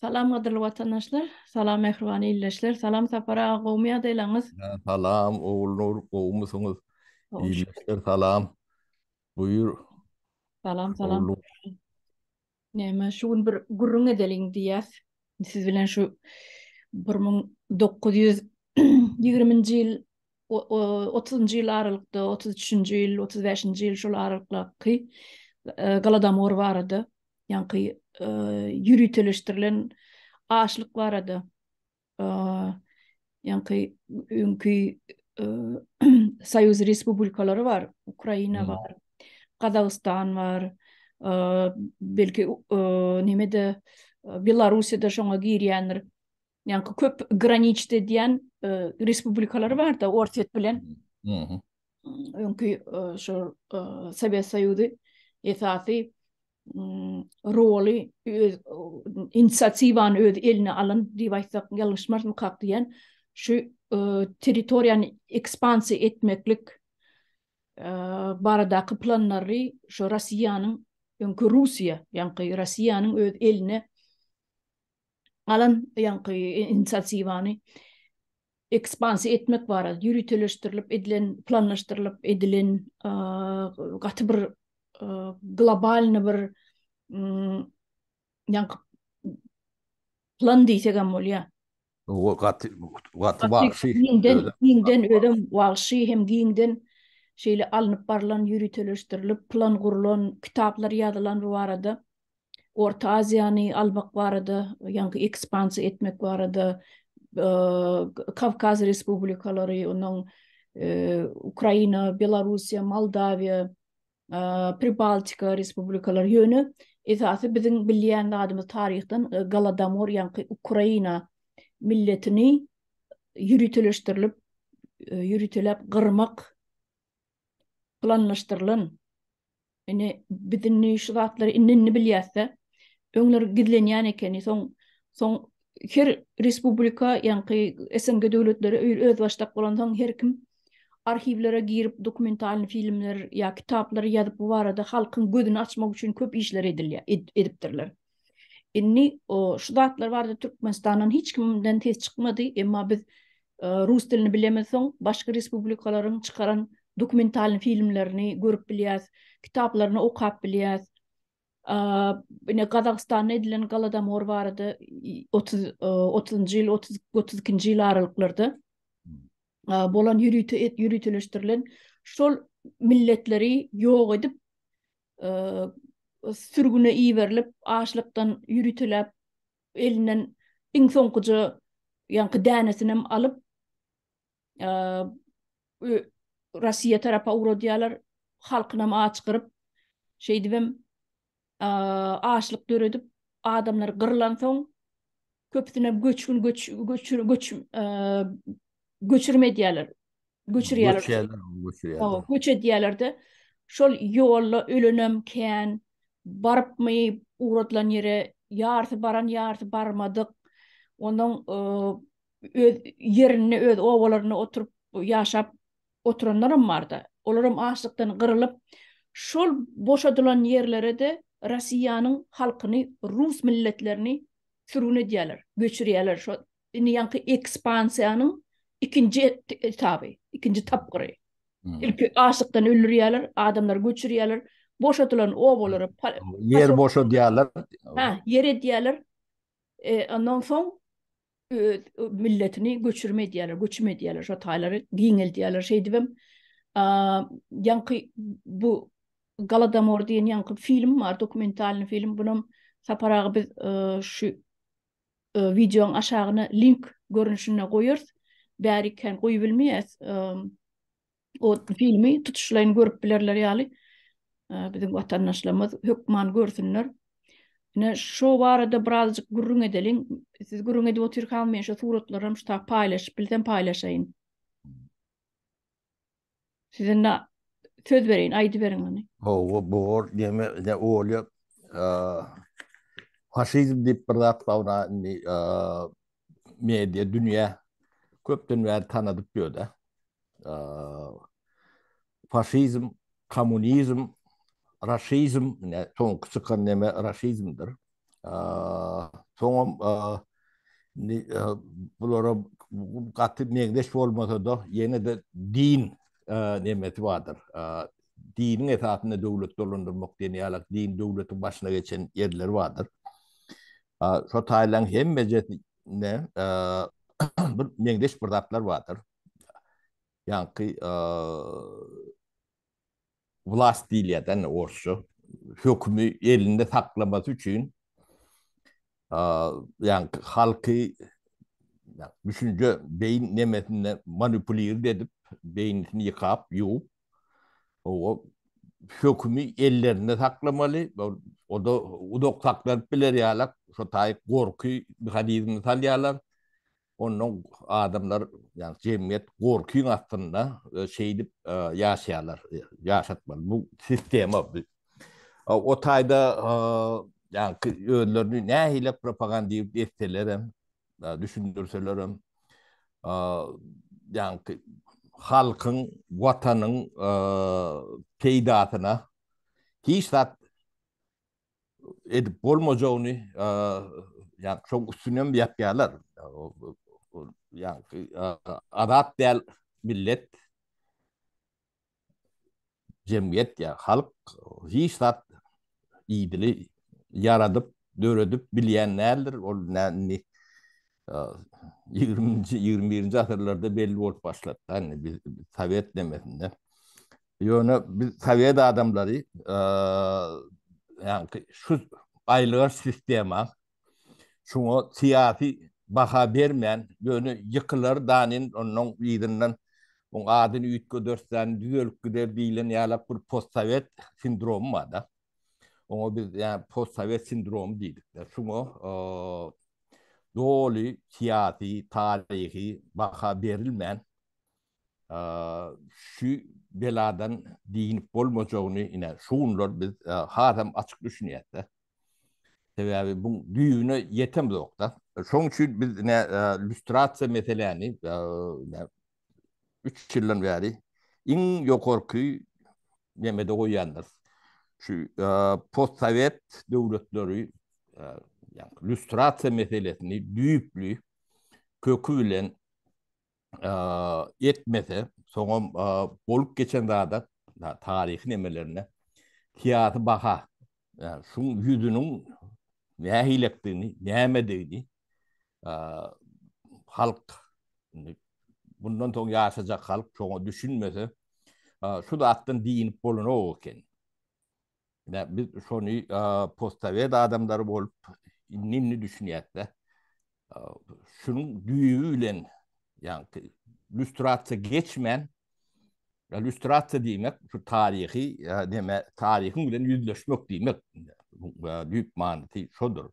Salam gadyrly watandaşlar, salam mähriban ildeşler, salam Sapar aga gowmy ýagdaýlaňyz? Salam Ogulnur gowmysyňyz? Ildeşler salam. Buýur. Salam salam. Näme şu gün bir gürrüň edeliň diýýäs. Siz bilen şu 1920-nji ýyl 30-njy ýyl aralykda, 33-nji ýyl, 35-nji ýyl şol aralykdaky Galadomor barada ýaňky ýöriteleşdirilen açlyk barada ýaňky öňki soýuz respublikalary bar, Ukraina bar, Gazagystan bar, belki nemede Belarussiýada şoňa girýändir. Ýaňky köp graniçde edýän respublikalary bar-da Orsýet bilen. Öňki şol Sowet Soýuzy esasy roly öz inisiatiwany öz eline alan diýip aýtsak ýalňyşmarmykak diýen şu territoriýany ekspansiýa etmeklik baradaky planlary şu Russiýanyň öňki Russiýa ýaňky Russiýanyň öz eline alan ýaňky inisiatiwany ekspansiýa etmek barada ýöriteleşdirilip edilen, planlaşdyrylyp edilen gaty bir globalny bir ýaňky plan diýsek hem bolýar. O gaty gaty wagşy. Giňden, giňden özem wagşy hem giňden şeýle alnyp barlan, ýöriteleşdirilip plan gurlan, kitaplar ýazylan bu barada. Orta Aziýany almak barada, ýaňky ekspansiýa etmek barada, Kawkaz respublikalary, onuň Ukraina, Belarussiýa, Moldawiýa, Pribaltika respublikalary ýöne esasy biziň bilýän zadymyz taryhdan Golodomor ýaňky Ukraina milletini ýöriteleşdirilip, ýöriteläp gyrmak planlaşdyrylan Ine biz indi şu zatlary indi-indi bilýäs-de. Öňler gizlenýän ekeni, soň soň her respublika, ýaňky SNG döwletleri özbaşdak bolansoň her kim arhiwlere girip dokumentalny filmler ýa kitaplar ýazyp bu barada halkyň gözüni açmak üçin köp işler edilýär, edipdirler. Indi şu zatlar barada Türkmenistandan hiç kimden ses çykmady, emma biz rus dilini bilemizsoň başga respublikalaryň çykaran dokumentalny filmlerini görüp bilýäs, kitaplaryny okap bilýäs. Ine Gazagystanda edilen Golodomor barada 30 30-njy ýyl, 30 32-nji ýyl aralyklarda bolan ýörite ýöriteleşdirilen şol milletleri ýok edip sürgüne iberilip, açlykdan ýöriteläp elinden iň soňkuja ýaňky dänesinem alyp Russiýa tarapa ugradýarlar. Halkynam aç gyryp, şeýdibem açlyk döredip, adamlar gyrylansoň köpüsinem göçgün göç göç göç göçürme edýärler. Göçürýärler. Göçýärler, göçürýärler. Göç edýärler-de, şol ýolda ölenem kän, barypmy ugradylan ýere, ýarysy baran, ýarysy barmadyk. Ondan öz ýerinde, öz obalarynda oturyp, ýaşap oturanlaram barda. Olaram açlykdan gyrylyp, şol boşadylan ýerlere-de Rossiýanyň halkyny, rus milletlerini sürgün edýärler, göçürýärler. Şo indi ýaňky ekspansiýanyň ikinji etaby, ikinji tapgyry. Hmm. Ilki açlykdan öldürýärler, adamlary göçürýärler, boşadylan obalara ýer boşadýarlar. Ha, ýer edýärler. E, ondan soň öz milletini göçürme edýärler, göçüm edýärler, şo taýlary giňeldýärler. Şeýdibem ýaňky bu Galadomor diýen ýaňky film bar, dokumentalny film. Bunam Sapar aga biz şu wideoň aşagyna link görnüşinde goýarys. Bärik kän goýup bilmeýäs. O filmi tutuşlaýyn görüp bilerler ýaly biziň watandaşlarymyz hökman görsünler. Ine şo barada birazjyk gürrüň edeliň. Siz gürrüň edip otyrkaňyz men şu suratlary hem şu tak paýlaşyp bilsem paýlaşaýyn. Size indi söz bereýin, aýdyberiň ony. Hawa, bor, diýme, ne bolýar? Faşizm diýip bir zat bar, indi media dünýä köpden bäri tanadyp ýör-de. Faşizm, kommunizm, raşizm, ine soňky çykan neme raşizmdir. Soňam indi bulara gaty meňzeş bolmasa-da, ýene-de din nemesi bardyr. Diniň esasynda döwlet dolandyrmak diýen ýaly din döwletiň başyna geçen ýerleri bardyr. Şo taýlaryň hemmejesinde bir meňzeş bir zatlar bardyr. Ýaňky Vlast diýilýär-de indi orsça. Hökümi elinde saklamasy üçin ýaňky halky düşünje beýin nemesinde manipulird edip, beýnisini ýykap, ýuwup, o hökümi ellerinde saklamaly, o-da uzak saklanyp biler ýalak, şo taýy gorky mehanizmini salýarlar. Ondan adamlar, ýagny jemgyýet gorkyň astynda şeýdip ýaşaýarlar, ýaşatmaly. Bu sistema. O taýda ýagny özlerini nähili propagandirt etseler hem, düşündirseler hem, ýagny halkyň, watanyň peýdasyna hiç zat edip bolmajagyny ýa şoň üstünem ýapýarlar. Ýa azat däl millet jemgyýet ýa halk hiç zat idili ýaradyp, döredip bilýän däldir. Ol indi 20-nji, 21-nji asyrlarda belli bolup başlady. Indi biz sowet nemesinde. Ýöne biz sowet adamlary ýaňky şu aýlygaç sistema şuňa syýasy baha bermän, ýöne ýykylar danin ondan yzyndan oň adyny üýtgedersden düzelip gider diýlen ýalak bir postsowet sindromy bar-da. Oňa biz ýa postsowet sindromy diýdik. Şuňa doly syýasy, taryhy baha berilmän, şu beladan dynip bolmajagyny ine şu günler biz hasam açyk düşünýäs-de. Sebäbi bu düýbüne ýetemzok-da. Şonuň üçin biz ine lýustrasiýa meseläni ine 3 ýyldan bäri iň ýokarky nemede goýýandyrys. Şu postsowet döwletleri ýagny lýustrasiýa meselesini düýpli köki bilen etmese, soňam bolup geçen zada, taryhy nemelerine syýasy baha, şuň ýüzüniň nähilekdigini, nämedigini halk bundan soň ýaşajak halk şoňa düşünmese, şu zatdan dynip bolanok eken. Biz şony postsowet adamlary bolup indi-indi düşünýäs-de. Şunuň düýbi bilen, ýagny lýustrasiýa geçmän, lýustrasiýa diýmek şu taryhy näme, taryhyň bilen ýüzleşmek diýmek. Düýp manysy şodur.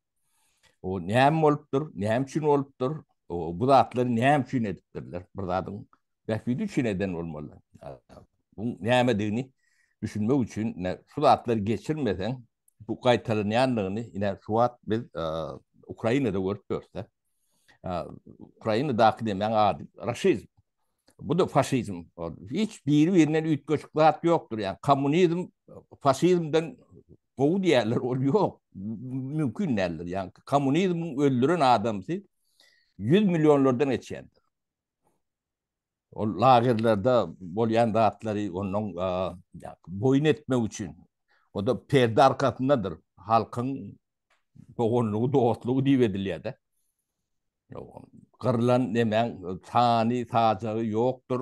O näme bolupdyr, näme üçin bolupdyr, bu zatlary näme üçin edipdirler? Bir zadyň bähbidi üçin eden bolmaly. Bu nämedigini düşünmek üçin şu zatlary geçirmeseň, bu gaýtalanýandygyny ine şu wagt biz Ukrainada görüp ýörüs-de. Ukrainadaky demäň ady raşizm. Bu da faşizm. Hiç biri-birinden üýtgeşik zat ýokdur. Ýagny kommunizm faşizmden gowy diýerler, ol ýok. Mümkin däldir. Ýagny kommunizmiň öldüren adamsy 100 millionlardan geçýändir. Ol lagerlerde bolýan zatlary ondan boýun etmek üçin. O da perde arkasyndadyr. Halkyň doganlygy, dostlugy diýip edilýär-de. Gyrlan nemäň sany, sajagy ýokdur.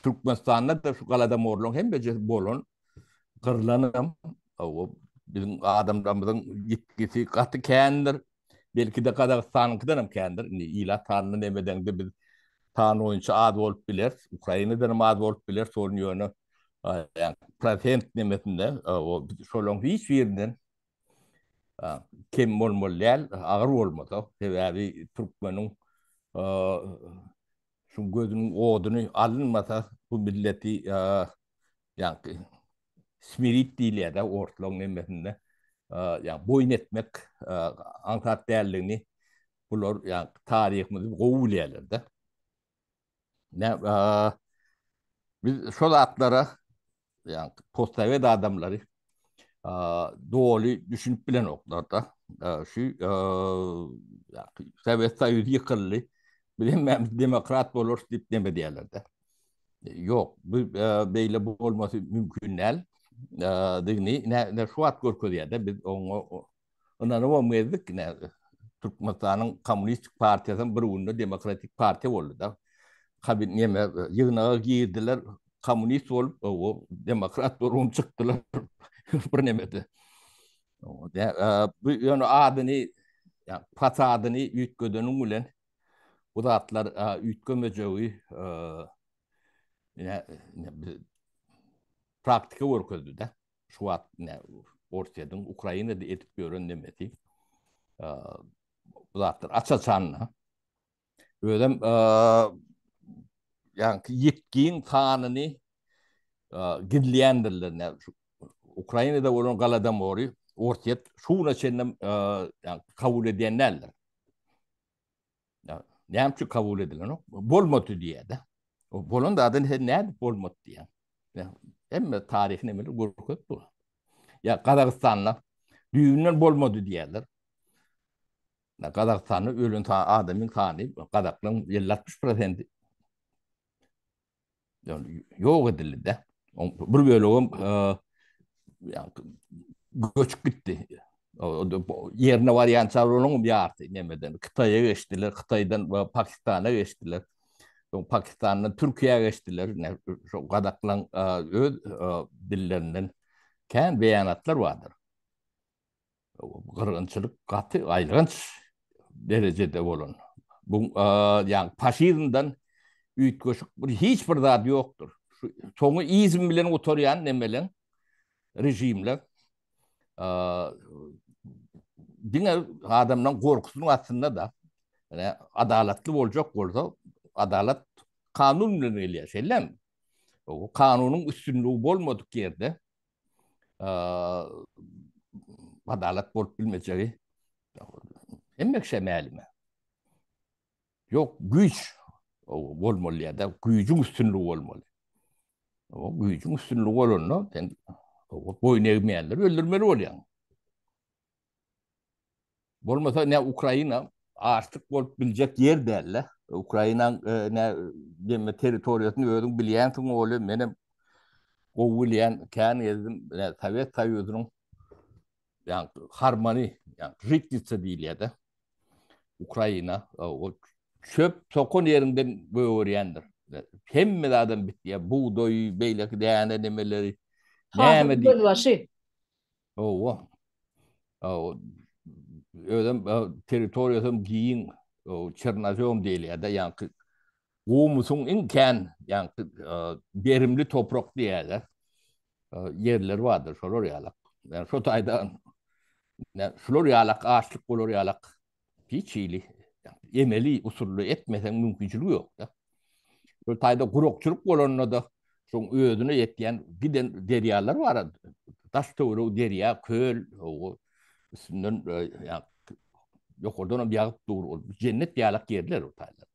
Türkmenistanda-da şu galadomorlaryň hemmejesi bolan, gyrlanam, biziň adamlarymyzyň ýitgisi gaty kändir. Belki-de Gazagystanyňkydan hem kändir. Indi ilat sanyny neme edeňde biz san boýunça az bolup bileris. Ukrainadan hem az bolup bileris, ony ýöne prosent nemesinde şolaryň hiç birinden kem bolmaly däl, agyr bolmasa. Sebäbi türkmeniň şu gözüniň oduny alynmasa bu milleti ýaňky smirit diýilýär-de orslaryň nemesinde ýa boýun etmek aňsat däldigini bular ýa taryhymyzy gowy bilýärler-de. Ne biz şol zatlara ýa postsowet adamlary. Doly düşünip bilenoklar-da. Şu Sowet Soýuzy ýykyldy. Biz hemmämiz demokrat bolarys diýip neme diýerler-de. Ýok, bu beýle bolmasy mümkin däl. Digini ne şu wagt görkezýär-de biz oňa ynanybam gezdik. Türkmenistanyň kommunistik partiýasy bir günde demokratik partiýa boldy-da. Kabin neme ýygnaga girdiler, kommunist bolup, o demokrat bolup çykdylar bir nemede. Bu ýöne adyny, ýa fasadyny üýtgedeniň bilen bu zatlar üýtgemejegi praktika görkezdi-de. Şu wagt Orsýetiň Ukrainada edip ýören nemesi bu zatlar aç-açan. Özem ýaňky ýitgiň sanyny gizleýändirler. Ukrainada bolan Galadomory Orsýet şu güne çenli kabul edýän däldir. Näme üçin kabul edilenok? Bolmady diýýär-de. Bolan zadyny sen nädip bolmady diýýäň? Hemme taryhy nemeler görkezip dur. Ýa Gazagystanda düýbünden bolmady diýýärler. Gazagystanda ölen adamyň sany gazaklaryň 50-60 prosenti ýok edildi-de. Bir bölegem göçüp gitdi. Ýerine barýança onuň ýarty nemeden Hytaýa geçdiler, Hytaýdan Pakistana geçdiler. Soň Pakistandan Türkiýä geçdiler. Şo gazaklaryň öz dillerinden kän beýanatlar bardyr. Gyrgynçylyk gaty aýylganç derejede bolan. Bu ýagny faşizmden üýtgeşik bir hiç bir zat ýokdur. Şu soňy izm bilen gutarýan nemeleň režimler diňe adamlaryň gorkusynyň astynda da ýani adalatly boljak bolsa adalat kanun bilen gelýär şeýlemi? O kanunyň üstünligi bolmadyk ýerde adalat bolup bilmejegi hemme kişä mälim. Ýok, güýç bolmaly ýa-da güýjüň üstünligi bolmaly. O güýjüň üstünligi bolanda sen boýun egmeýänleri öldürmeli bolýaň. Bolmasa ne Ukraina açlyk bolup biljek ýer däl-de. Ukrainaň e, ne demme territoriýasyny özüň bilýänsiň oly, menem gowy bilýän, kän gezdim. Ne Sowet Soýuzynyň ýa harmany, ýa žitnitsa diýilýär-de. Ukraina o çöp sokan ýerinden gögerýändir. Hemme zadam bitýär. Bugdaý, beýleki däne nemeleri. Näme diýip. Gözbaşy. Owa. Özem territoriýasam giň, çernozýom diýilýär-de, ýaňky gumusyň iň kän, ýaňky berimli toprak diýýärler. Ýerler bardyr şolar ýalak. Ýani şo taýda şular ýalak açlyk bolar ýalak hiç hili emeli usulda etmeseň mümkinçiligi ýok-da. Şol taýda gurakçylyk bolanda-da şoň özüne ýetýän giden derýalar bar. Daş töweregi derýa, köl, o üstünden e, ýokardan hem ýagyp dur. Ol jennet ýalak ýerler o taýlar.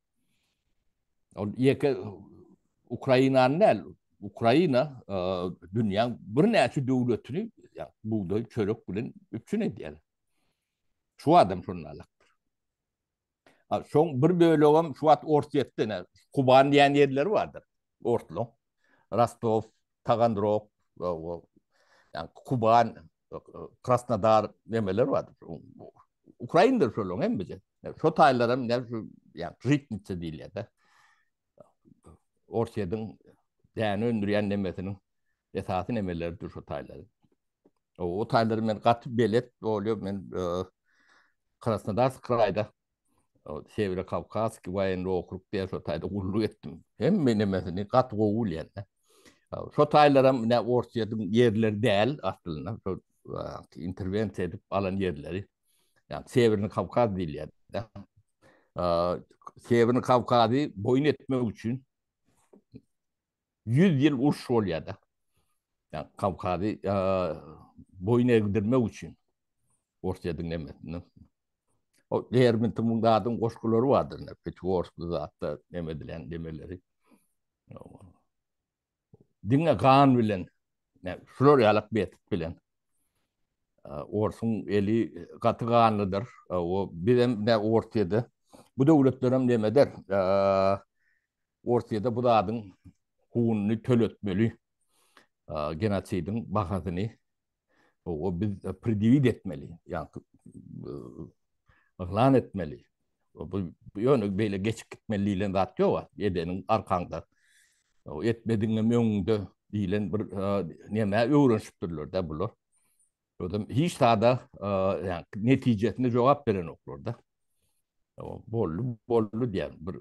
Ol ýeke Ukrainany däl, Ukraina e, dünýäň birnäçe döwletini bugdaý, çörek bilen üpjün edýär. Şu adam şondan alakdyr. Şoň bir bölegem şu wagt Orsýetde ne Kuban diýen ýerleri bardyr. Orsluň. Rostow, Taganrog, ýa Kuban, Krasnodar nemeler bardyr. Ukraindir şolaryň hemmesi. Şo taýlaram ne şu ýa Žitnitsa diýilýär-de. Orsýetiň däne öndürýän nemesiniň esasy nemeleridir şo taýlary. O taýlary men gaty belet bolýar. Men e, Krasnodarsk kraýda Sewero-Kawkazskiý woýenny okrug diýen şo taýda gulluk etdim. Hemme nemesini gaty gowy bilýän. Şo taýlaram ne Orsýetiň ýerleri däl aslynda. Şo interwensiýa edip alan ýerleri. Ýa Sewerny Kawkaz diýilýär. Sewerny Kawkazy boýun etmek üçin 100 ýyl uruş bolýar-da. Ýa Kawkazy boýun egdirmek üçin Orsýetiň nemesinde. O Lermontowyň zadyň goşgulary bardyr, ne Pýatigorskly zatda neme edilen demeleri. Diňe gan bilen, şular ýalak betit bilen. Orsuň eli gaty ganlydyr. O bizem ne Orsýede bu döwletlerem neme eder? Orsýede bu zadyň hununy töletmeli. Genosidiň bahasyny o biz predýewit etmeli. Ýa yglan etmeli. Bu ýöne beýle geçip gitmeli diýlen zat ýok. Edeniň arkaňda. Etmediňem öňüňde diýlen bir nämä öwrenişipdirler-de bular. Özem hiç zada ýa netijesine jogap berenoklar-da. Boldy, boldy diýen bir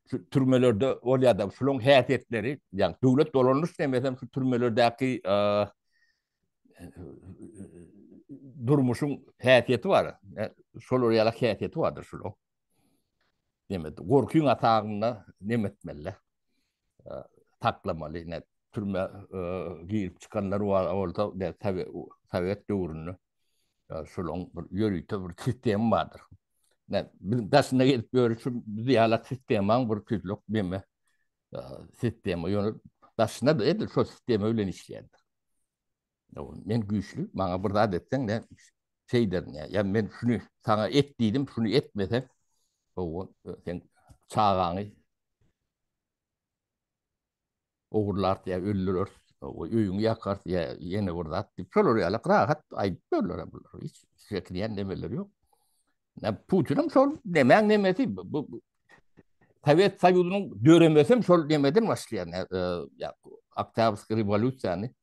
şu türmelerde bolýar-da şularyň häsiýetleri, ýa döwlet dolanyş demesem şu türmelerdäki durmuşyň häsiýeti bar. Şolar ýaly häsiýeti bardyr şularyň. Demek, gorkyň atagynda neme etmeli? Saklamaly. Ne türme girip çykanlar bar bolsa, ne sowet döwründe şolaryň bir ýörite bir sistemi bardyr. Ne biz daşynda gelip ýörüşüm biz ýaly sistemaň bir tüýlük neme sistema ýöne daşynda da edil şo sistema bilen işleýändir. Men güýçli, maňa bir zat etseň ne şeýderin ýa. Ýa men şuny saňa et diýdim, şuny etmeseň, o sen çagaňy ogurlar ýa öldürer, öýüňi ýakar ýa ýene bir zat diýip, şolar ýaly rahat aýdyp ýörler bular. Hiç çekinýän nemeleri ýok. Putinem şol nemäň nemesi bu Sowet Soýuzynyň döremesem şol nemeden başlaýar. Ýa Oktýabrskiý rewolýusiýany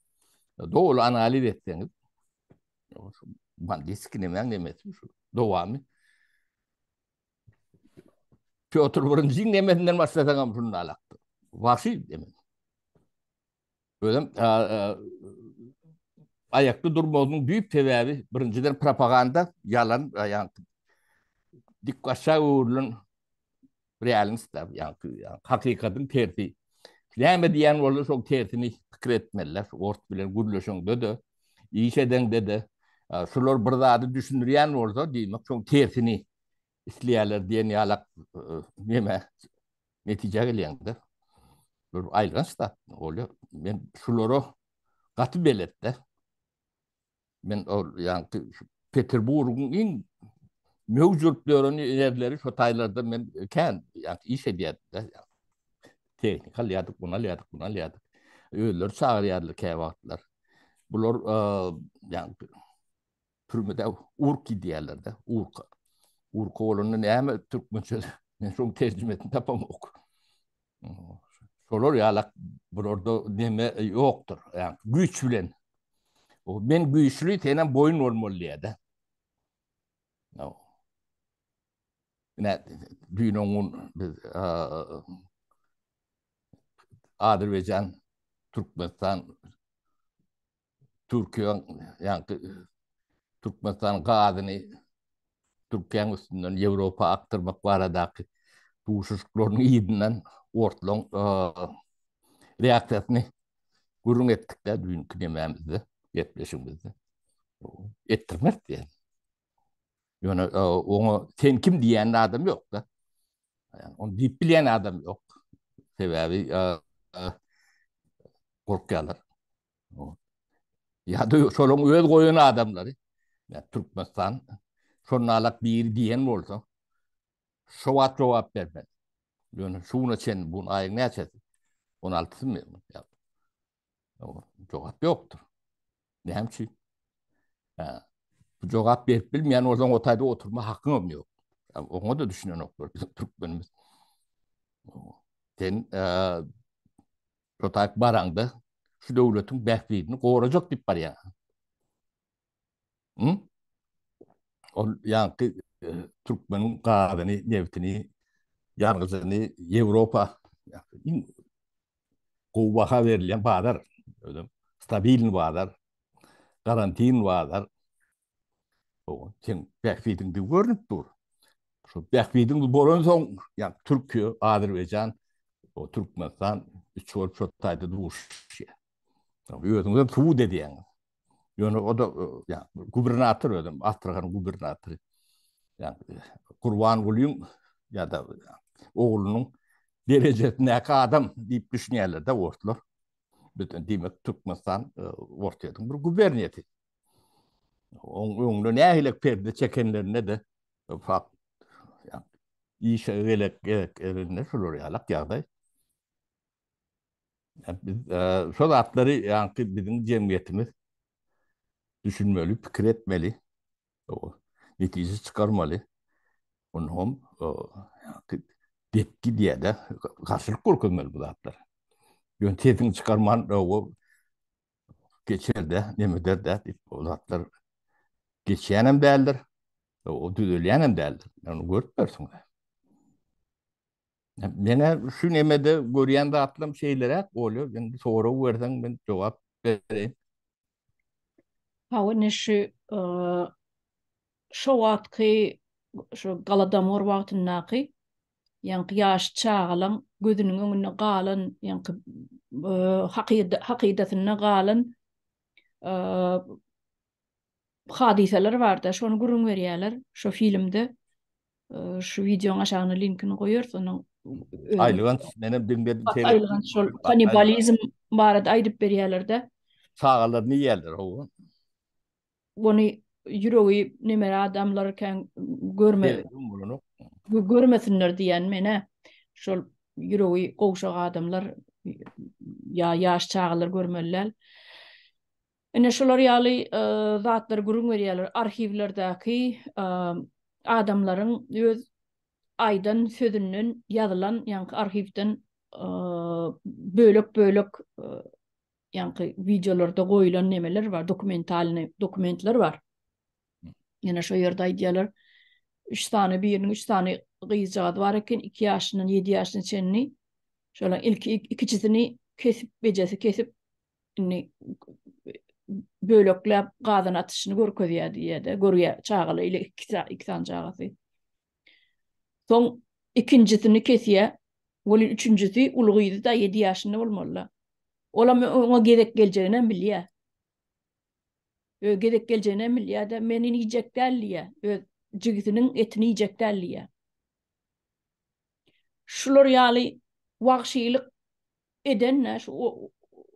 doly analiz etseňiz şu banditskiý nemäň nemesi şu dowamy. Pýotr I-niň nemesinden başlasaňam şunda alakdyr. Wagşy neme. Özem aýakda durmagynyň düýp sebäbi birinjiden propaganda, ýalan, ýa-da dik aşağı öwrülen realnost, ýa hakykatyň tersi. Näme diýen bolsa şoň tersini pikir etmeliler. Ors bilen gürleşeňde-de, iş edeňde-de, şular bir zady düşündirýän bolsa, diýmek şoň tersini isleýärler diýen ýalak neme netijä gelýäňde. Bir aýylganç zat bolýar. Men şulara gaty beletde. Men ol ýaňky Peterburgyň iň möwç urup ýören ýerleri şo taýlarda men kän ýaňky iş edýärdim-de. Tehnika alýardyk, muny alýardyk, muny alýardyk. Özleri çagyrýardylar käwagtlar. Bular ýaňky türmede urki diýerler-de, urka. Urka bolanda näme türkmençe men şoň terjimesini tapamok. Şolar ýalak bularda neme ýokdur. Ýa güýç bilen. O men güýçli, sen hem boýun bolmaly diýär-de. No. Ine düýn oňun biz Azerbaýjan, Türkmenistan Türkiýäň ýaňky Türkmenistan gazyny Türkiýäň üstünden Ýewropa akdyrmak baradaky duşuşyklaryň yzyndan ortlaň reaksiýasyny gürrüň etdik-de düýnki nemämizde, gepleşigimizde. Etdirmez diýen. Ýöne oňa sen kim diýen adam ýok-da. Yani onu diýip bilýän adam ýok. Sebäbi gorkýarlar. Ýa-da şolaryň öz goýan adamlary, ýa Türkmenistan şonalak biri diýen bolsa, şo wagt jogap bermez. Ýöne şu güne çenli bu aýyň näçesi? 16-symy? Ýa jogap ýokdur. Näme üçin? Ha. Bu jogap berip bilmeýän bolsaň o taýda oturma hakyň hem ýok. Oňa da düşünenoklar bizim türkmenimiz. Sen Şo taýyp baraňda şu döwletiň bähbidini gorajak diýip barýaň. Hı? Ol ýaňky e, türkmeniň gazyny, nebtini, ýangyjyny Ýewropa iň gowy baha berilýän bazar. Özem stabilny bazar, garantin bazar. O sen bähbidiň diýip görnüp dur. Şu bähbidiň bolansoň, ýa Türkiýe, Azerbaýjan, o Türkmenistan üç bolup şo taýda duşuşýar. Özüňiz hem subut edýäňiz. Ýöne o da ýa gubernator özüm, Astrahan gubernatory. Ýa Gurbangulyň ýa-da oglunyň derejesindäki adam diýip düşünýärler-de orslar. Bütün diýmek Türkmenistan Orsýetiň bir guberniýasy. Oň öňüne nähili perde çekenlerinde de fakt işe gerek gerek elinde şular ýalak ýagdaý. Biz şo zatlary ýaňky biziň jemgyýetimiz düşünmeli, pikir etmeli, netije çykarmaly. Onam ýaňky depgi diýýär-de, garşylyk görkezmeli bu zatlara. Ýöne sesiňi çykarman o geçer-de, nemeder-de diýip o zatlar geçýänem däldir, o düzelýänem däldir. Ony görüp bersiň. Menä şu nemede görýän zatlarym şeýleräk bolýar. Indi sorag berseň men jogap bereýin. Hawa, ine şu şo wagtky şu Golodomor wagtyndaky ýaňky ýaş çagalaň gözüniň öňünde galan ýaňky hakyda hakydasynda galan hadysalar barda, şony gürrüň berýärler şo filmde. Şu wideoň aşagyna linkini goýarys, onuň Aýylganç, menem diňledim. Aýylganç şol kanibalizm barada aýdyp berýärler-de. Çagalaryny iýýärler, hawa. Ony ýüregi nemere adamlar kän görme görmesinler diýen menä. Şol ýüregi gowşak adamlar ýa ýaş çagalar görmeli däl. Ine şular ýaly zatlary gürrüň berýärler. Arhiwlerdäki adamlaryň öz aýdan sözünden ýazylan, ýaňky arhiwden bölek-bölek ýaňky wideolarda goýulan nemeler bar, dokumentalny dokumentler bar. Ýene şo ýerde aýdýarlar, üç sany biriniň üç sany gyzjagazy bar eken, 2 ýaşyndan 7 ýaşyna çenli. Şolaryň ilki ikiçisini kesip, ejesi kesip indi bölekläp gazana atyşyny görkezýär diýýär-de, görýär çagalar ile iki, iki sany çagasy. Soň ikinjisini kesýär. Welin üçünjisi uly gyzy da 7 ýaşynda bolmaly-da. Olam oňa gezek geljegini hem bilýär. Öz gezek geljegini hem bilýär-de, meni iýjek däl diýýär. Öz jigisiniň etini iýjek däl diýýär. Şular ýaly wagşylyk eden şu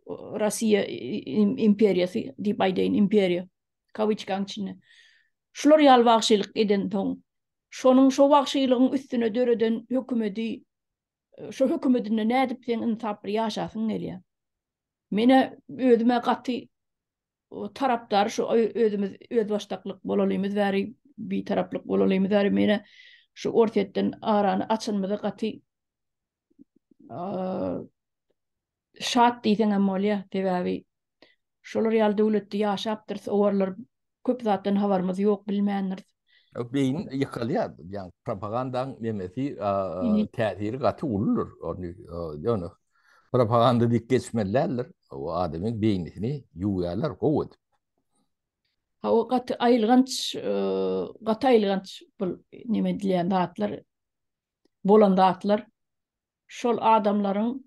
Russiýa imperiýasy diýip aýdaýyn, imperiýa kawyçkaň içinde. Şular ýaly wagşylyk eden soň, şonuň şo wagşylygyň üstüne döreden hökümeti, şo hökümetinde nädip seň ynsap bir ýaşasyň gelýär. Menä özüme gaty tarapdar şu özümiz özbaşdaklyk bolalymyz bäri, bitaraplyk bolalymyz bäri menä şu Orsýetden arany açanymyza gaty şat diýseňem bolýar. Sebäbi şolar ýaly döwletde ýaşapdyrys, owarlar köp zatdan habarymyz ýok, bilmändiris. Beýin ýykylýar. Ýa propagandaň nemesi täsiri gaty uludyr. Ony ýöne propaganda diýip geçmeli däldir. O adamyň beýnisini ýuwýarlar gowy edip. Hawa gaty aýylganç, gaty aýylganç bu neme edilýän zatlar. Bolan zatlar şol adamlaryň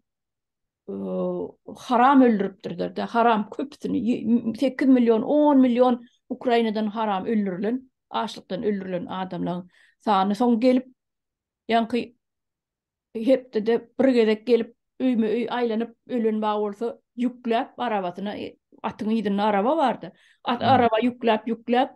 haram öldüripdirler-de, haram köpüsini, 8 million, 10 million Ukrainadan haram öldürilen, açlykdan öldürilen adamlaryň sany soň gelip, ýaňky hepdede bir gezek gelip öýme-öý aýlanyp ölen bar bolsa ýükläp arabasyna, atyň yzynda araba bardy. At araba ýükläp ýükläp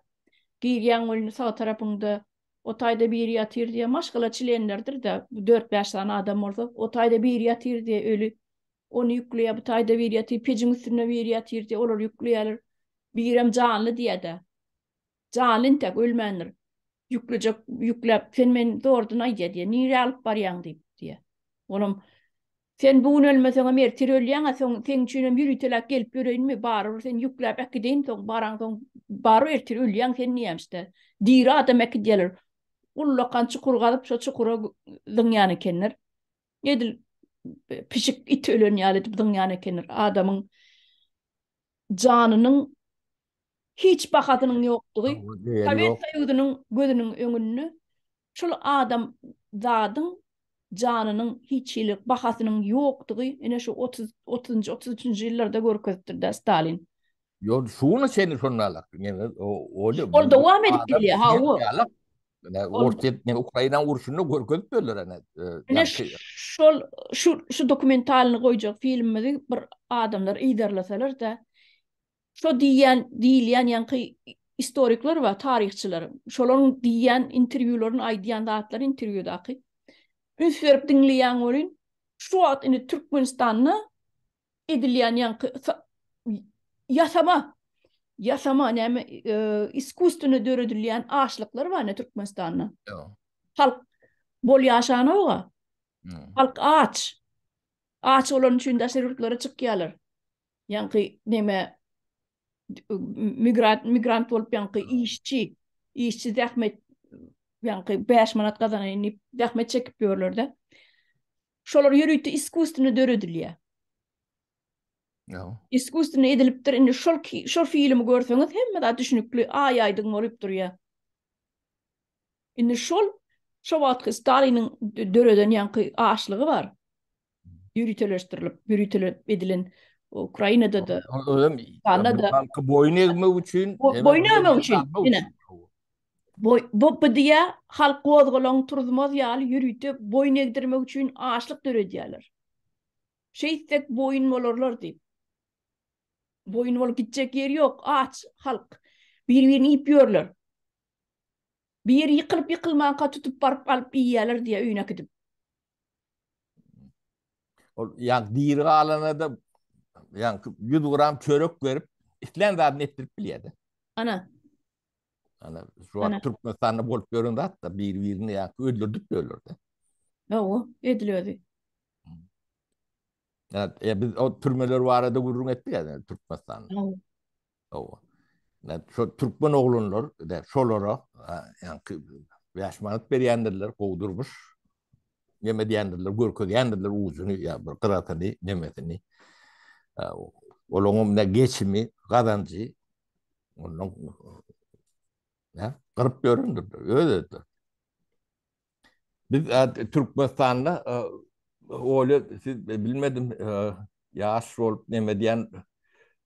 girýäň welin sag tarapyňda O taýda biri ýatyr diýýär, maşgala çlenlerdir-de, dört-bäş sany adam bolsa, o taýda biri ýatyr diýýär, öli. Ony ýükleýär, bu taýda biri ýatyr, pejiň üstünde biri ýatyr diýýär, olary ýükleýärler. Birem janly diýýär-de. Janly intäk, ölmändir. Ýüklejek, ýükläp, sen meni zordan aýdýar diýýär, nirä alyp barýaň diýip diýýär. Olam Sen bu gün ölmeseňem ertir ölýäň-ä, soň seň üçinem ýöriteläp gelip ýöreýinmi, barybir seni ýükläp äkideýin, soň baraňsoň barybir ertir ölýäň sen diýýämiş-dä. Diri adam äkidýärler. Ullakan çukur gazyp, şo çukura zyňýan ekenler. Edil pişik, it ölen ýaly edip zyňýan ekenler. Adamyň janynyň hiç bahasynyň ýokdugy Sowet Soýuzynyň gözüniň öňünde Şol adam zadyň janynyň hiç hili bahasynyň ýokdugy ine şu 30 otuzynjy 33-nji ýyllarda görkezipdir-dä Stalin. Ýok, şu güne çenli şonda alak. Neme o Ol dowam edip gelýär, hawa. Orsýet, neme Ukraina urşunda görkezip berdiler ene. Ine şol şu şu dokumentalny goýjak filmimizi bir adamlar yzarlasalar-da, şo diýýän diýilýän ýaňky. istorikler bar, taryhçylar. Şolaryň diýýän interwýularyny aýdýan zatlary interwýudaky. Üns berip diňleýäň welin, şu wagt indi Türkmenistanda edilýän ýaňky ýasama ýasama näme iskusstweno döredilýän açlyklar bar ine Türkmenistanda. Halk bol ýaşanok-a. Halk aç. Aç bolany üçin daşary ýurtlara çykýarlar. Ýaňky neme migrant migrant bolup ýaňky işçi, işçi zähmet ýaňky 5 manat gazanaýyn diýip zähmet çekip ýörler-de. Şolar ýörite iskusstweno döredilýär. Ýa. Iskusstweno edilipdir. Indi şol şol filmi görseňiz hemme zat düşünikli, aý-aýdyň bolup durýar. Indi şol şo wagtky Staliniň döreden ýaňky açlygy bar. Ýöriteleşdirilip, ýöritelep edilen Ukrainada-da, Özem halky boýun egmek üçin, boýun egmek üçin, ine. Boý, bu BDA halk gozgalaň turuzmaz ýaly ýörite boýun egdirmek üçin açlyk döredýärler. Şeýtsek boýun bolarlar diýip. Boýun bolup gitjek ýeri ýok, aç halk. Bir-birini iýip ýörler. Biri ýykylyp-ýykylmanka tutup baryp alyp iýýärler diýýär öýüne äkidip. Ol ýa diri galana-da ýa 100 gram çörek berip, islän zadyny etdirip bilýär-de. Ana. Ana şu wagt Türkmenistanda bolup ýören zat da bir-birini ýa öldürdip ýörler-de. Hawa, edil özi. Ya, ya biz o türmeler barada gürrüň etdik ya Türkmenistanda. Hawa. Hawa. Ya, şu türkmen oglanlar de şolara ýa 5 manat berýändirler, gowy durmuş. Neme diýendirler, görkezýändirler ujuny ýa bir gyrasyny, nemesini. Olaryň ne geçimi, gazanjy ondan ne gyryp ýörendirler, öz-özleri. Biz Türkmenistanda Olya siz bilmedim ýaş bolup neme diýen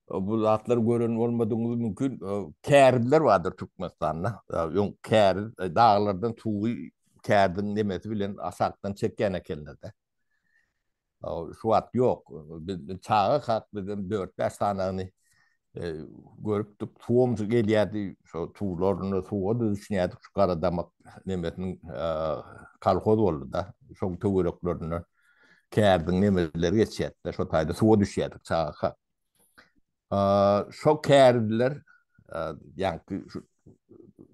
bu zatlary gören bolmadygyňyz mümkin. Kärizler bardyr Türkmenistanda. Öň käriz daglardan suwy kärdiň nemesi bilen aşakdan çekýän ekenler-de. Şu wagt ýok. Biz çaga kak bizem 4-5 sanagyny e, görüpdik. Suwam gelýärdi. Şo suwlaryny suwa da düşünýärdik. Şu Garadamak nemesiniň e, kolhoz boldy-da. Şoň töwereklerinden kärdiň nemeleri geçýärdi. Şo taýda suwa düşýärdik çaga kak. Şo kärdiler e, ýaňky şu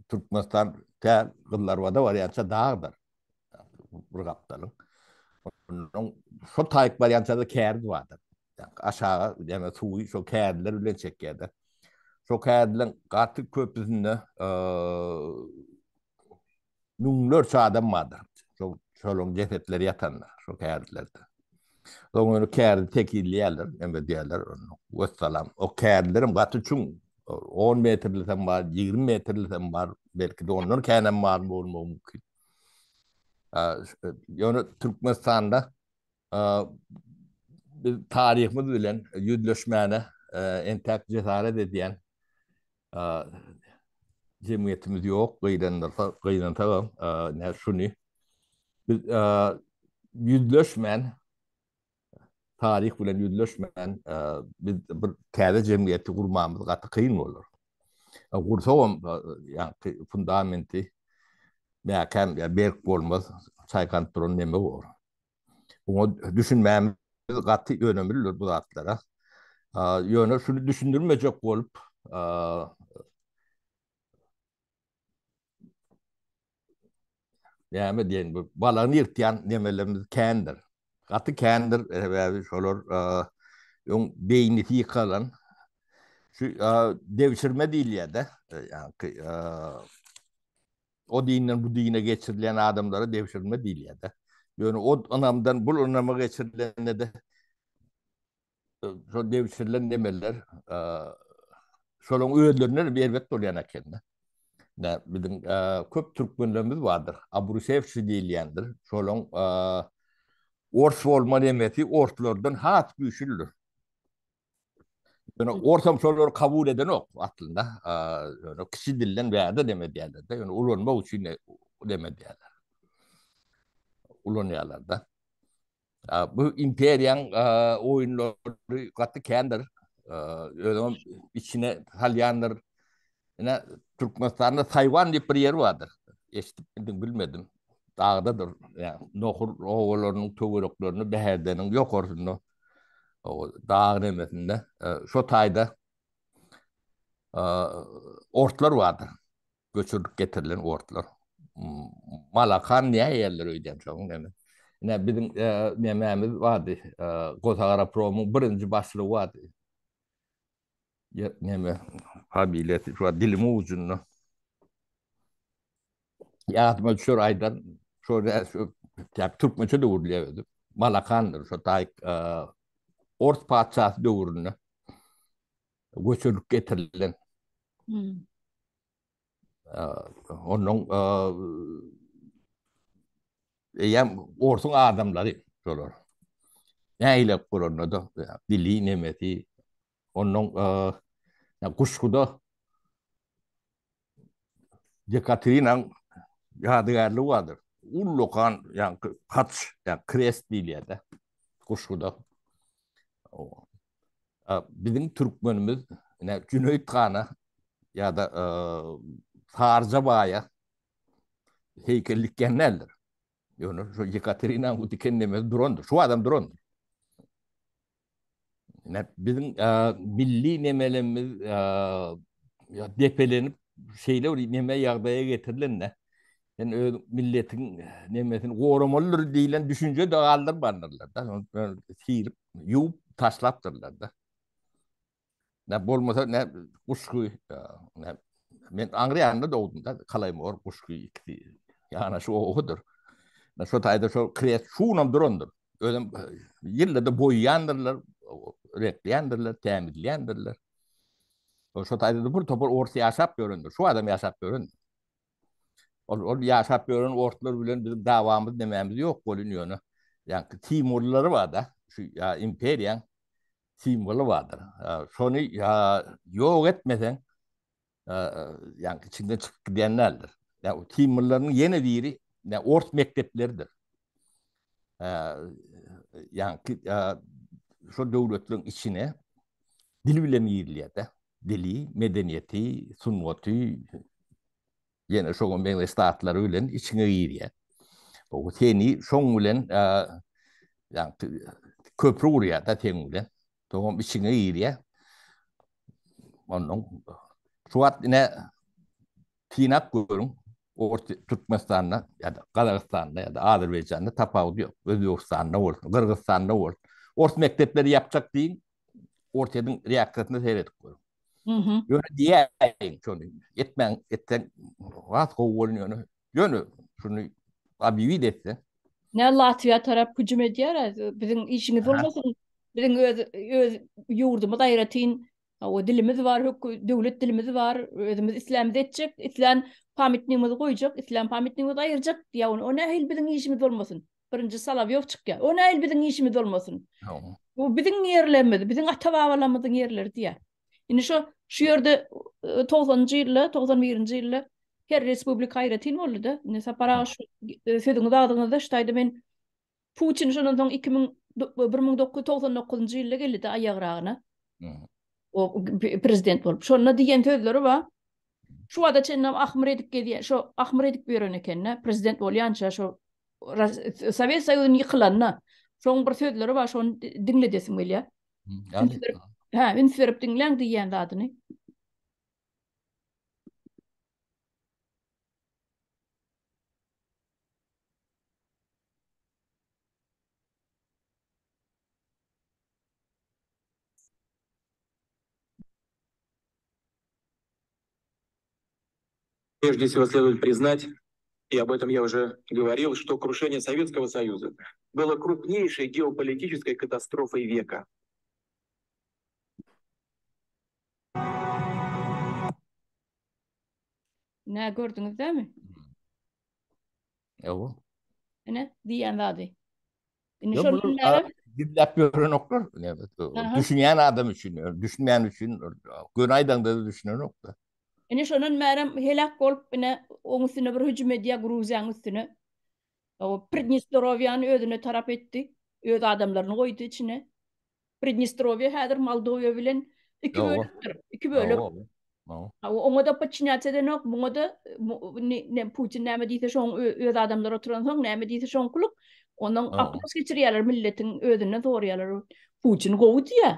Türkmenistan tä Gyzlarbada barýança dagdyr. Bir gapdalyň. Ondan şo taýyk barýança-da kärdi bardyr. Aşaga, ýagny suwy şo kärdiler bilen çekýärler. Şo kärdileriň gaty köpüsinde müňlerçe adam bardyr. Şo şolaryň jesetleri ýatandyr şo kärdilerde. Soň ony kärdi tekizleýärler, neme diýýärler, wessalam. O kärdilerem gaty çuň. 10 metrlisem bar, 20 metrlisem bar, belki-de ondan känem bar bolmagy mümkin. Ýöne Türkmenistanda biz taryhymyz bilen ýüzleşmäne entäk jesaret edýän jemgyýetimiz ýok, gynandyrsa, gynansagam, ne şuny biz ýüzleşmän taryh bilen ýüzleşmän biz bir täze jemgyýeti gurmamyz gaty kyn bolar. Gursagam ýaňky fundamenti mäkäm ýa berk bolmaz, çaýkanyp duran neme bor. Oňa düşünmämiz gaty önemlidir bu zatlara. Ýöne şuny düşündirmejek bolup näme diýen bu balagyny ýyrtýan nemelerimiz kändir. Gaty kändir, sebäbi şolar öň beýnisi ýykalan şu dewşirme diýilýär-de, ýaňky o dinden bu dine geçirilen adamlara dewşirme diýilýär-de. Ýöne o ynamdan bu ynama geçirilende-de şol dewşirilen nemeler şolaryň özlerinden hem erbet bolýan eken-de. Ne biziň köp türkmenlerimiz bardyr. Abrusewçi diýilýändir. Şolaryň ors bolma nemesi orslardan has güýçlüdir. Ýöne orsam şolary kabul edenok aslynda. Ýöne kiçi dilden bärde neme edýärler-de. Ýöne ulanmak üçin neme edýärler. Ulanýarlar-da. Bu imperiýaň oýunlary gaty kändir. Özüňem içine salýandyr. Ine Türkmenistanda Taýwan diýip bir ýer bardyr. Eşidip bildim, bilmedim. Dagdadyr. Ýa Nohur obalarynyň töwereklerinde, Bäherdeniň ýokarsynda, o dag nemesinde, e, şo taýda e, ortlar bardyr. Göçürilip getirilen ortlar. Malakan näme ýerler öýdýän şoň neme. Ine biziň e, nemämiz bardy. E, Gosagarapromyň birinji başlygy bardy. Ýa neme familiýasy şu dilimiň ucunda. Ýadyma düşer aýdan şo şu türkmençe döwürlýär özi. Malakandyr şo taý e, Ors patyşasy döwründe göçürilip getirilen. Hmm. Onuň eýýäm orsuň adamlary şolar. Nähili bolanda-da dili nemesi onuň Guşguda Ýekaterinaň ýadygärligi bardyr. Ullakan ýaňky haç, ýa krest diýilýär-de Guşguda. Biziň türkmenimiz ine Jüneýit hana ýa-da Saryja baýa heýkel dikýän däldir. Ýöne şu Ýekaterinaň bu diken nemesi durandyr. Şu adam durandyr. Ine biziň milli nemelerimiz depelenip şeýle bir neme ýagdaýa getirilende sen öz milletiň nemesini goramalydyr diýlen düşünje de galdyrmandyrlar da. Silip, ýuwup taşlapdyrlar da. Ne bolmasa ne guşgy ne men aňry ýanynda dogdum da Kalaýmor guşgy ikisi ýana şu obadyr. Ne şo taýda şo krest şunam durandyr. Özem ýylda-da boýaýandyrlar, reňkleýändirler, tämizleýändirler. Şo taýda bir topar ors ýaşap ýörendir. Şu adam ýaşap ýörendir. Ol ol ýaşap ýören orslar bilen bizim dawamyz nemämiz ýok welin ýöne ýaňky simwollary bar-da, şu ýa imperiýaň simwoly bardyr. Şony ýa ýok etmeseň ýaňky içinden çykyp gidýän däldir. Ýa simwollarynyň ýene biri ýa ors mekdepleridir. Ýaňky şol döwletleriň içine dil bilen girilýär-de. Dili, medeniýeti, sungaty, ýene şoňa meňzeş zatlary bilen içiňe girýär. O seni şoň bilen ýaňky köpri gurýar-da seň bilen. Soňam içiňe girýär. Ondan şu wagt ine synap görüň. Orta Türkmenistanda ýa-da Gazagystanda ýa-da Azerbaýjanda tapawudy ýok. Özbegistanda bolsun, Gyrgyzystanda bolsun. Ors mekdepleri ýapjak diýiň, Orsýetiň reaksiýasyna seredip görüň. Ýöne diýäýiň şony. Etmäň, etseň has gowy bolun ýöne. Ýöne şuny obýewit etseň. Ne Latwiýa tarap hüjüm edýär, biziň işimiz bolmasyn. Biziň öz öz ýurdumyz aýratyn, o dilimiz bar, döwlet dilimiz bar, özümiz islämizi etjek, islän pamitnigimizi goýjak, islän pamitnigimizi aýyrjak diýýär. O nähili biziň işimiz bolmasyn? Birinji Solowýow çykýar. O nähili biziň işimiz bolmasyn? Bu biziň ýerlerimiz, biziň ata-babalarymyzyň ýerleri diýýär. Indi şu şu ýerde 90-njy ýylda, 91-nji ýylda her respublika aýratyn boldy-da. Indi Sapar aga şu e, sözüňiz agzyňyzda şu taýda men Putin şondan soň 2000 1999-njy ýylda geldi-de aýagragyna. O prezident bolup. Şonda diýen sözleri bar. Şu wada çenli ahmyr edip gezýär. Şo ahmyr edip ýören eken-de, prezident bolýança şo Sowet Soýuzynyň ýykylanyna şoň bir sözleri bar, şony diňledesim gelýär. Üns berip, hä, üns berip diňläň diýýän zadyny. Прежде всего следует признать, и об этом я уже говорил, что крушение Советского Союза было крупнейшей геополитической катастрофой века. Nä gördüňiz dämi? Ýok. Ine, diýen zady. Indi şol günlere gizläp ýörenoklar. Düşünýän adam üçin, düşünmeýän üçin göni aýdaňda düşünenok-da. Ine şondan bärem heläk bolup, ine oň üstüne bir hüjüm edýär Gruziýanyň üstüne. O Pridnestrowiýany özüne tarap etdi. Öz adamlaryny goýdy içine. Pridnestrowiýa häzir Moldowiýa bilen iki bölekdir. Iki bölek. Oňa-da podçinýats edenok, muňa-da ne Putin näme diýse şoň öz adamlary oturansoň näme diýse şoňkulyk. Ondan opros geçirýärler milletiň özünden soraýarlar. Putin gowy diýýär.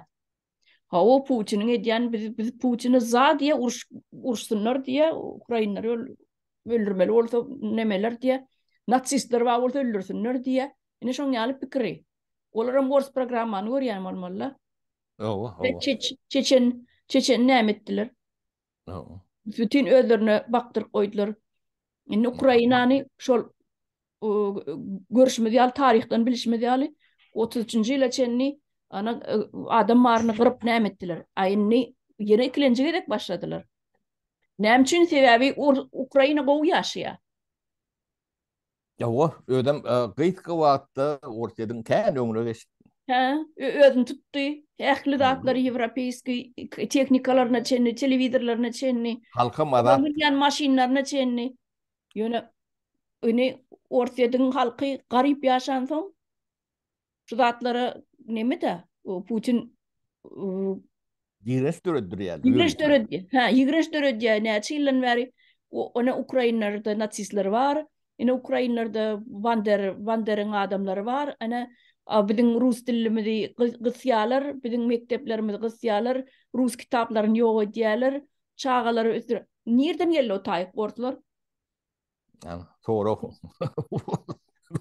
Hawa Putiniň edýän biz biz Putini za diýýär, uruş uruşsynlar diýýär, ukrainleri öldürmeli bolsa nemeler diýýär. Nasistler bar bolsa öldürsinler diýýär. Ine şoň ýaly pikiri. Olaram ors programmany görýän bolmalylar. Hawa, hawa. Çeçen, Çeçen näme etdiler? Hawa. Bütün özlerine bakdyryp goýdular. Indi Ukrainany şol görüşimiz ýaly, taryhdan bilişimiz ýaly 33-nji ýyla çenli ana e, adam baryny gyryp näme etdiler? A indi ýene ikilenji gezek başladylar. Näme üçin? Sebäbi Ukraina gowy ýaşaýar. Ýowa, özem gysga wagtda Orsýetiň kän öňüne geçdi. Hä, özüni tutdy. Ähli zatlary ýewropeýskiý tehnikalaryna çenli, telewizorlaryna çenli. Halkam azat. Münýän maşynlaryna çenli. Ýöne indi Orsýetiň halky garyp ýaşansoň, Şu zatlara neme-de, Putin Ýigrenç döreddirýär. Ýigrenç döredýär. Hä, ýigrenç döredýär. Näçe ýyldan bäri ine ukrainlerde nasistler bar, ine ukrainlerde Bander, Banderiň adamlary bar. Ine biziň rus dillimizi gysýarlar, biziň mekdeplerimizi gysýarlar, rus kitaplaryny ýok edýärler, çagalary ösdür. Nirden geldi o taýyk orslar? Sorag.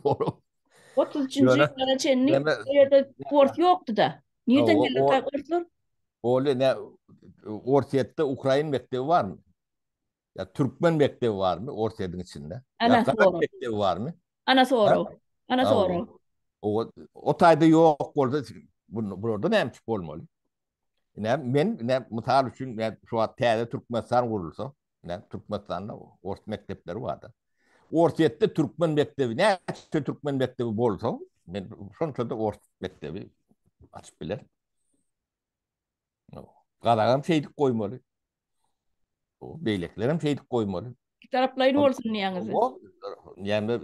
Sorag. 33-nji ýyllara çenli o ýerde ors ýokdy-da. Nirden geldi o orslar? Ol ne Orsýetde ukrain mekdebi barmy? Ýa türkmen mekdebi barmy Orsýetiň içinde? Ana sorag. Mekdebi barmy? Ana sorag. Ana sorag. O o taýda ýok bolsa bularda näme üçin bolmaly? Näme men näme mysal üçin şu wagt täze Türkmenistan gurulsa, Näme Türkmenistanda ors mekdepleri bardy. Orsýetde türkmen mekdebi, näçe türkmen mekdebi bolsa, men şonça-da ors mekdebi açyp bilerin. Gazagam şeýdip goýmaly. Beýlekilerem şeýdip goýmaly. Taraplaýyn bolsun diýýäňiz. Näme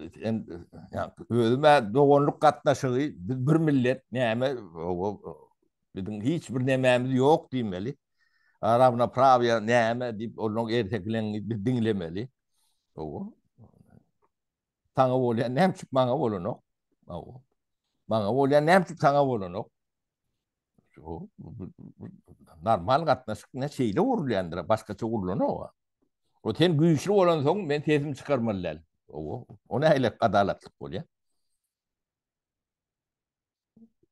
özüme doganlyk gatnaşygy biz bir millet näme biziň hiç bir nemämiz ýok diýmeli. Rawnoprawiýa näme diýip olaryň ertekilerini biz diňlemeli. Hawa. Saňa bolýan näme üçin maňa bolanok? Hawa. Maňa bolýan näme üçin saňa bolanok? Normal gatnaşyk ne şeýle gurulýandyr, başgaça gurlanok. O sen güýçli bolansoň men sesimi çykarmaly däl. Hawa. O nähili adalatlyk bolýar?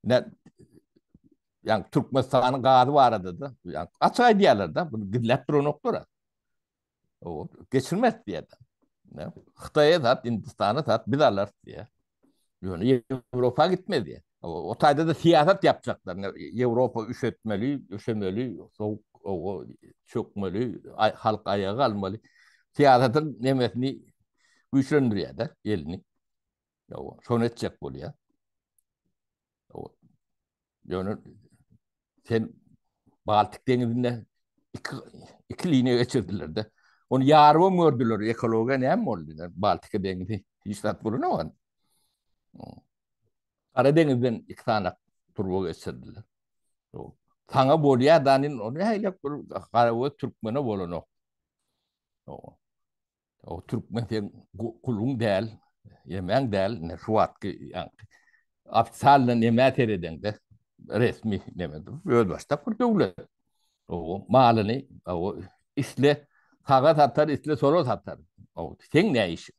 Ne ýa Türkmenistanyň gazy barada da, ýa açyk aýdýarlar da, bunu gizläp duranoklar. O geçirmez diýýär. Ne? Hytaýa sat, Hindistana sat, biz alarys diýýär. Ýöne Ýewropa gitmez diýýär. O, o taýda da syýasat ýapjaklar. Ne, Ýewropa üşetmeli, üşemeli, sowuk, o, çökmeli, ay, halk aýaga galmaly. Syýasatyň nemesini güýçlendirýär-de, elini. Şony etjek bolýar. Ýöne sen Baltik deňizinde iki, iki liniýa geçirdiler-de. Ony ýarybam gördüler. Ekologiýa näme boldy? Baltika deňizi hiç zat bolanok. Gara deňizden iki sany turba geçirdiler. Saňa bolýar danin, ony nähili bir garagöz türkmene bolanok. O türkmen sen guluň däl, ýemäň däl, ne şu wagtky ýaňky ofitsialny nämä seredeňde resmi neme özbaşdak bir döwlet. O malyny o isle saga satar, isle sola satar. O seň ne işiň?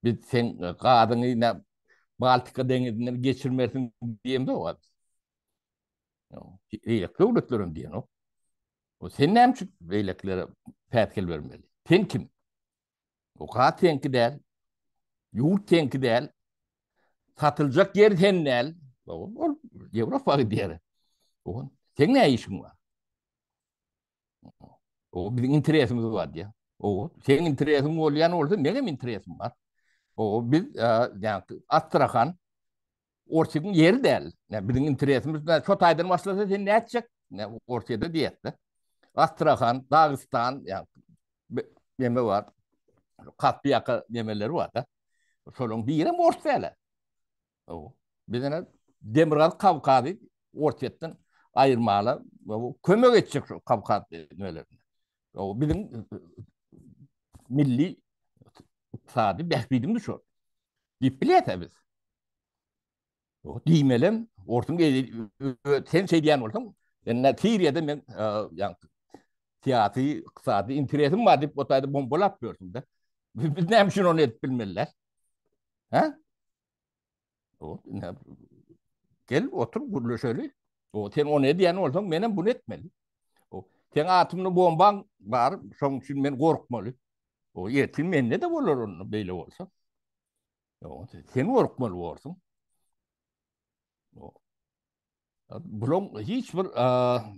Biz sen gazyňy ne Baltika deňizinden geçirmersiň diýemde o. Beýleki döwletlerem diýenok. O sen näme üçin beýlekilere päsgel bermeli? Sen kim? O gaz seňki däl. Ýurt seňki däl. Satyljak ýer sen däl. Ol Ýewropa gidýär. O seň näme işiň bar? O biziň interesimiz bar diýär. O seň interesiň bolýan bolsa, meňem interesim bar. O biz, ýa, Astrahan Orsýetiň ýeri däl. Nä biziň interesimiz nä şo taýdan başlasa sen nätjek? Nä Orsýete diýetde. Astrahan, Dagystan, ýa neme bar? Kaspi ýaka nemeleri bar da. Şolaryň birem ors däl. O biz ene Demirgazyk Kawkazy Orsýetden aýyrmaga kömek etjek şu Kawkaz nemelerine. O biziň milli ykdysady bähbidimiz şol. Diýip bilýäs biz. O diýmelem, orsuň sen şey diýen bolsaň, indi Siriýada men ýa syýasy, ykdysady interesim bar diýip o taýda bombalap ýörsüň-de. Biz näme üçin ony edip bilmeliler? Hä? O, ine, gel otur gürleşeli. O, sen ony edýän bolsaň, menem bunu etmeli. O, sen atomly bombaň bar, şoň üçin men gorkmaly. O, ertin mende de bolar onda beýle bolsa. O, sen gorkmaly borsuň. O, Bulaň hiç bir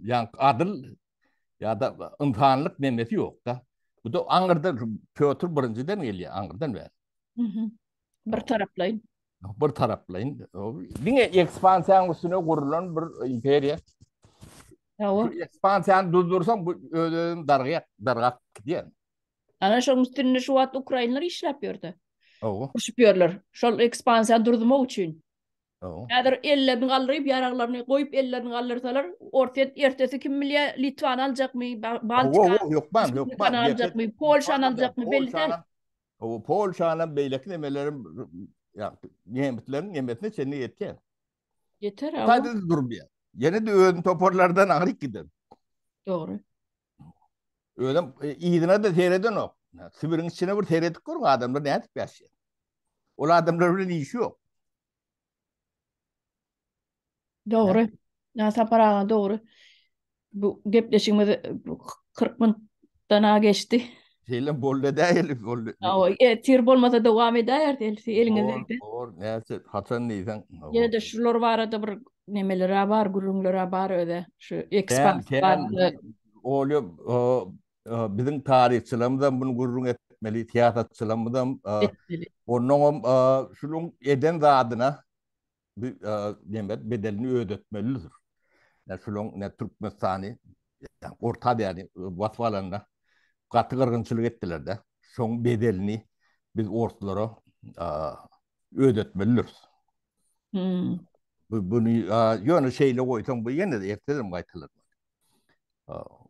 ýa adyl ýa-da ynsanlyk nemesi ýok-da. Bu da aňyrdan Pýotr birinjiden gelýär, aňyrdan bäri. Bir taraplaýyn. Bir taraplaýyn. Diňe ekspansiýanyň üstüne gurlan bir imperiýa. Hawa. Ekspansiýany durdursaň bu öz-özüni dargaýar, dargap gidýär. Ana şoň üstünde şu wagt ukrainler işläp ýördi. Hawa. Urşup ýörler. Şol ekspansiýany durdurmak üçin. Häzir ellerini galdyryp, ýaraglaryny goýup ellerini galdyrsalar, Orsýet ertesi kim bilýär, Litwany aljakmy, Baltika, hökman, hökman aljakmy, Polşany aljakmy, belli däl. Hawa, Polşanam, beýleki nemelerim, ýa nemisleriň nemesine çenli ýetýär. Ýeter, hawa. Taýda durmaýar. Ýene-de özüni toparlardan aňryk gider. Dogry. Özem e, yzyna-da seredenok. Sibiriň içine bir seredip görüň, adamlar nädip ýaşaýar. Ol adamlar bilen işi ýok. Dogry. Ya Sapar aga dogry. Bu gepleşigimiz 40 minutdan a geçdi. Şeýle boldy däl, boldy. Hawa, ertir bolmasa dowam edäýerdi elsi eliňiz degdi. Bor, näçe, haçan diýseň. Ýene-de şular barada bir nemeler bar, gürrüňler bar öze. Şu ekspansiýa barada. Olýa, biziň taryhçylarymyzam muny gürrüň etmeli, syýasatçylarymyzam etmeli. Onnoňam şunuň eden zadyna bu neme bedelini ödetmelidir. Ýa şulaň ne Türkmenistany Orta Aziýany basyp alanda gaty gyrgynçylyk etdiler-de. Şoň bedelini biz orslara ödetmelidiris. Hmm. Bu bunu ýöne şeýle goýsaň bu ýene-de ertenem gaýtalar.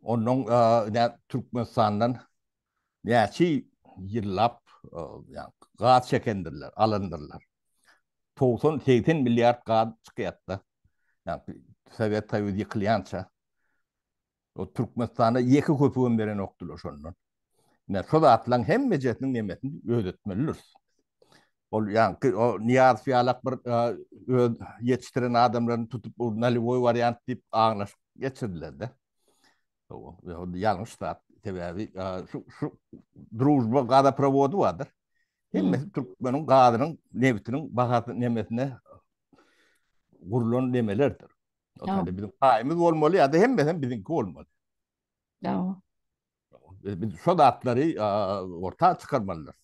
Ondan ne Türkmenistandan näçe ýyllap gaz çekendirler, alandyrlar. 90-80 milliard gaz çykýardy. Ýa Sowet Soýuzy ýykylýança o Türkmenistana ýeke köpügem berenokdylar şondan. Ine şo zatlaryň hemmejesiniň nemesini ödetmelidiris. Ol ýaňky o Nyýazow ýalak bir öz ýetişdiren adamlaryny tutup bu naliwoý wariant diýip aňlaşyk geçirdiler-de. O ýalňyş zat. Sebäbi şu şu Družba gazaprowody bardyr. Hemmesi türkmeniň gazynyň, nebitiniň bahasy nemesine gurlan nemelerdir. O taýda biziň paýymyz bolmaly ýa-da hemmesi biziňki bolmaly. Ýa. Biz şo zatlary orta çykarmalydyrys.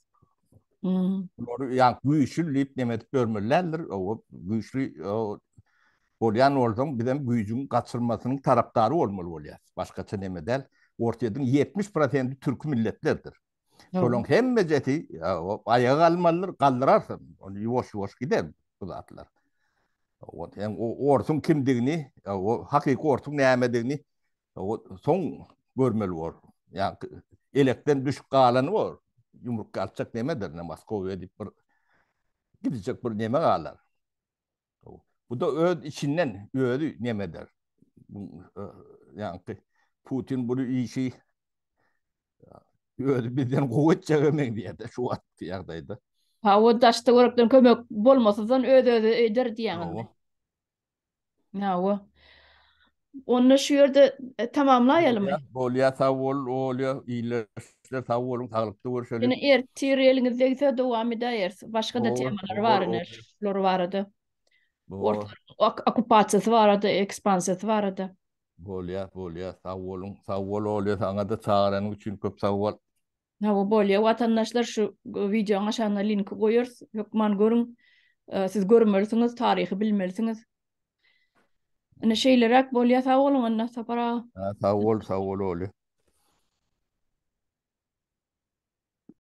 Hmm. Bulary ýa güýçli diýip neme edip görmeli däldir. O güýçli bolýan bolsaň, bizem güýjüň gaçyrmasynyň tarapdary bolmaly bolýar. Başgaça neme däl. Orsýetiň 70% türki milletlerdir. Şolaryň hemmejesi aýaga galmalydyr, galdyrarsyň. Ony ýuwaş-ýuwaş gider bu zatlar. O orsuň kimdigini, o hakyky orsuň nämedigini soň görmeli bor. Ýa elekden düşüp galany bor. Ýumruk alçak nemedir, ne Moskowaya diýip bir gidecek bir neme galar. Bu da öz içinden özi nemedir. Ýa Putin bu işi özi bizden gowy etjege meňzeýär şu wagtky ýagdaýda. Hawa daş töwerekden kömek bolmasyzdan öz-özi eder diýýäňizmi? Hawa. Onda şu ýerde e, tamamlaýalymy? Bolýar, sag bol, Olýa, ildeşler sag boluň, saglykda görüşeliň. Ýene ertir eliňiz degse dowam edäýeris. Başga-da temalar bar ine şular barada. Orta okkupasiýasy barada, ekspansiýasy barada. Bolýar, bolýar. Sag boluň. Sag bol Olýa, saňa-da çagyranyň üçin köp sag bol. Hawa bolýa watandaşlar şu wideoň aşagyna linki goýarys hökman görüň siz görmelisiňiz taryhy bilmelisiňiz. Ine şeýleräk bolýa sag boluň onda Sapar aga. Sag bol sag bol Olýa.